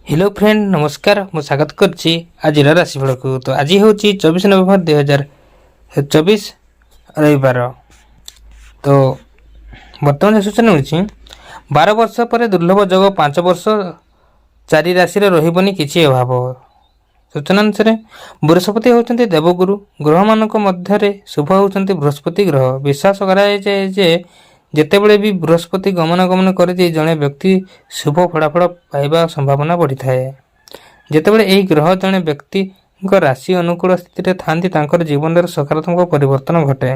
Hello friend, ନମସ୍କାର। ମୁଁ ସ୍ୱାଗତ କରୁଛି ଆଜିର ରାଶିଫଳକୁ। ତ ଆଜି ହେଉଛି 24 ନଭେମ୍ବର 2024, ରବିବାର। ତ ବର୍ତ୍ତମାନ ଯେଉଁ ସୂଚନା ମିଳିଛି, 12 ବର୍ଷ ପରେ ଦୁର୍ଲଭ ଯୋଗ, 5 ବର୍ଷ ଚାରି ରାଶିରେ ରହିବନି କିଛି ଅଭାବ। ସୂଚନା ଅନୁସାରେ ବୃହସ୍ପତି ହେଉଛନ୍ତି ଦେବଗୁରୁ। ଗ୍ରହମାନଙ୍କ ମଧ୍ୟରେ ଶୁଭ ହେଉଛନ୍ତି ବୃହସ୍ପତି ଗ୍ରହ। ବିଶ୍ୱାସ କରାଯାଏ ଯେ ଯେତେବେଳେ ବି ବୃହସ୍ପତି ଗମନାଗମନ କରନ୍ତି, ଜଣେ ବ୍ୟକ୍ତି ଶୁଭ ଫଳାଫଳ ପାଇବା ସମ୍ଭାବନା ବଢ଼ିଥାଏ। ଯେତେବେଳେ ଏହି ଗ୍ରହ ଜଣେ ବ୍ୟକ୍ତିଙ୍କ ରାଶି ଅନୁକୂଳ ସ୍ଥିତିରେ ଥାନ୍ତି, ତାଙ୍କର ଜୀବନରେ ସକାରାତ୍ମକ ପରିବର୍ତ୍ତନ ଘଟେ।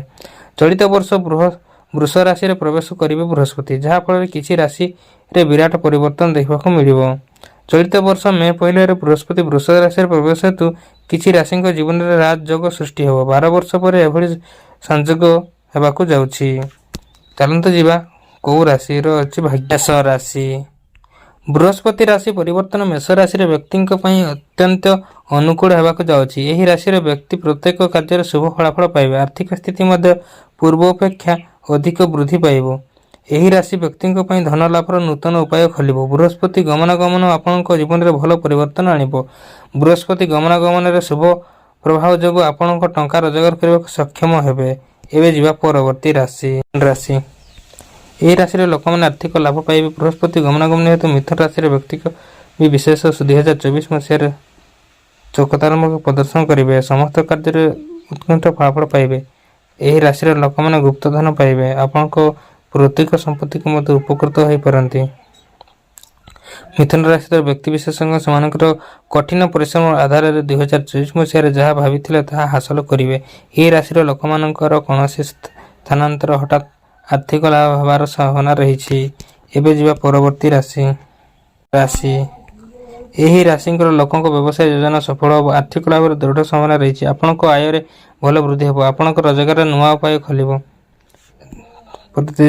ଚଳିତ ବର୍ଷ ବୃଷ ରାଶିରେ ପ୍ରବେଶ କରିବେ ବୃହସ୍ପତି, ଯାହାଫଳରେ କିଛି ରାଶିରେ ବିରାଟ ପରିବର୍ତ୍ତନ ଦେଖିବାକୁ ମିଳିବ। ଚଳିତ ବର୍ଷ ମେ 1ରେ ବୃହସ୍ପତି ବୃଷ ରାଶିରେ ପ୍ରବେଶ ହେତୁ କିଛି ରାଶିଙ୍କ ଜୀବନରେ ରାଜଯୋଗ ସୃଷ୍ଟି ହେବ। 12 ବର୍ଷ ପରେ ଏଭଳି ସଂଯୋଗ ହେବାକୁ ଯାଉଛି। ଚାଲନ୍ତୁ ଯିବା, କେଉଁ ରାଶିର ଅଛି ଭାଗ୍ୟ। ମେଷ ରାଶି। ବୃହସ୍ପତି ରାଶି ପରିବର୍ତ୍ତନ ମେଷ ରାଶିର ବ୍ୟକ୍ତିଙ୍କ ପାଇଁ ଅତ୍ୟନ୍ତ ଅନୁକୂଳ ହେବାକୁ ଯାଉଛି। ଏହି ରାଶିର ବ୍ୟକ୍ତି ପ୍ରତ୍ୟେକ କାର୍ଯ୍ୟରେ ଶୁଭ ଫଳାଫଳ ପାଇବେ। ଆର୍ଥିକ ସ୍ଥିତି ମଧ୍ୟ ପୂର୍ବ ଅପେକ୍ଷା ଅଧିକ ବୃଦ୍ଧି ପାଇବ। ଏହି ରାଶି ବ୍ୟକ୍ତିଙ୍କ ପାଇଁ ଧନ ଲାଭର ନୂତନ ଉପାୟ ଖୋଲିବ। ବୃହସ୍ପତି ଗମନାଗମନ ଆପଣଙ୍କ ଜୀବନରେ ଭଲ ପରିବର୍ତ୍ତନ ଆଣିବ। ବୃହସ୍ପତି ଗମନାଗମନରେ ଶୁଭ ପ୍ରଭାବ ଯୋଗୁଁ ଆପଣଙ୍କ ଟଙ୍କା ରୋଜଗାର କରିବାକୁ ସକ୍ଷମ ହେବେ। ଏବେ ଯିବା ପରବର୍ତ୍ତୀ ରାଶି ରାଶି ଏହି ରାଶିର ଲୋକମାନେ ଆର୍ଥିକ ଲାଭ ପାଇବେ। ବୃହସ୍ପତି ଗମନାଗମନ ହେତୁ ମିଥୁନ ରାଶିର ବ୍ୟକ୍ତିଙ୍କ ବି ବିଶେଷ 2024 ମସିହାରେ ଚମତ୍କାରମୂଳକ ପ୍ରଦର୍ଶନ କରିବେ। ସମସ୍ତ କାର୍ଯ୍ୟରେ ଉତ୍କୃଷ୍ଟ ଫଳାଫଳ ପାଇବେ। ଏହି ରାଶିର ଲୋକମାନେ ଗୁପ୍ତଧନ ପାଇବେ। ଆପଣଙ୍କ ପୈତୃକ ସମ୍ପତ୍ତିକୁ ମଧ୍ୟ ଉପକୃତ ହୋଇପାରନ୍ତି। ମିଥୁନ ରାଶିର ବ୍ୟକ୍ତିବିଶେଷଙ୍କ ସେମାନଙ୍କର କଠିନ ପରିଶ୍ରମ ଆଧାରରେ 2024 ମସିହାରେ ଯାହା ଭାବିଥିଲେ, ତାହା ହାସଲ କରିବେ। ଏହି ରାଶିର ଲୋକମାନଙ୍କର କୌଣସି ସ୍ଥାନାନ୍ତର, ହଠାତ୍ ଆର୍ଥିକ ଲାଭ ହେବାର ସମ୍ଭାବନା ରହିଛି। ଏବେ ଯିବା ପରବର୍ତ୍ତୀ ରାଶି ରାଶି ଏହି ରାଶିଙ୍କର ଲୋକଙ୍କ ବ୍ୟବସାୟ ଯୋଜନା ସଫଳ ହେବ। ଆର୍ଥିକ ଲାଭର ଦୃଢ଼ ସମ୍ଭାବନା ରହିଛି। ଆପଣଙ୍କ ଆୟରେ ଭଲ ବୃଦ୍ଧି ହେବ। ଆପଣଙ୍କ ରୋଜଗାରର ନୂଆ ଉପାୟ ଖୋଲିବ।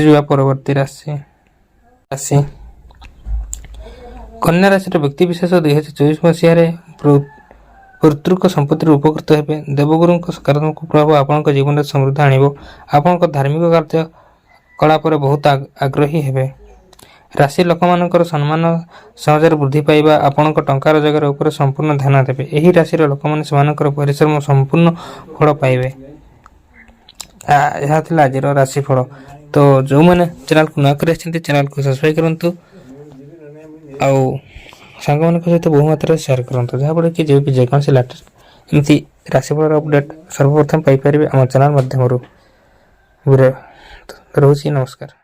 ଯିବା ପରବର୍ତ୍ତୀ ରାଶି ରାଶି କନ୍ୟା ରାଶିର ବ୍ୟକ୍ତିବିଶେଷ 2024 ମସିହାରେ ପୈତୃକ ସମ୍ପତ୍ତିରୁ ଉପକୃତ ହେବେ। ଦେବଗୁରୁଙ୍କ ସକାରାତ୍ମକ ପ୍ରଭାବ ଆପଣଙ୍କ ଜୀବନରେ ସମୃଦ୍ଧି ଆଣିବ। ଆପଣଙ୍କ ଧାର୍ମିକ କାର୍ଯ୍ୟକଳାପରେ ବହୁତ ଆଗ୍ରହୀ ହେବେ। ରାଶି ଲୋକମାନଙ୍କର ସମ୍ମାନ ସମାଜରେ ବୃଦ୍ଧି ପାଇବା। ଆପଣଙ୍କ ଟଙ୍କା ରୋଜଗାର ଉପରେ ସମ୍ପୂର୍ଣ୍ଣ ଧ୍ୟାନ ଦେବେ। ଏହି ରାଶିର ଲୋକମାନେ ସେମାନଙ୍କର ପରିଶ୍ରମ ସମ୍ପୂର୍ଣ୍ଣ ଫଳ ପାଇବେ। ଏହା ଥିଲା ଆଜିର ରାଶିଫଳ। ତ ଯେଉଁମାନେ ଚ୍ୟାନେଲକୁ ନୂଆ କରି ଆସିଛନ୍ତି, ଚ୍ୟାନେଲକୁ ସବସ୍କ୍ରାଇବ୍ କରନ୍ତୁ ଆଉ ସାଙ୍ଗମାନଙ୍କ ସହିତ ବହୁ ମାତ୍ରାରେ ସେୟାର କରନ୍ତୁ, ଯାହାଫଳରେ କି ଯେବେ ବି ଯେକୌଣସି ଲାଟେଷ୍ଟ ଏମିତି ରାଶିଫଳର ଅପଡ଼େଟ୍ ସର୍ବପ୍ରଥମେ ପାଇପାରିବେ ଆମ ଚ୍ୟାନେଲ ମାଧ୍ୟମରୁ। ରହୁଛି, ନମସ୍କାର।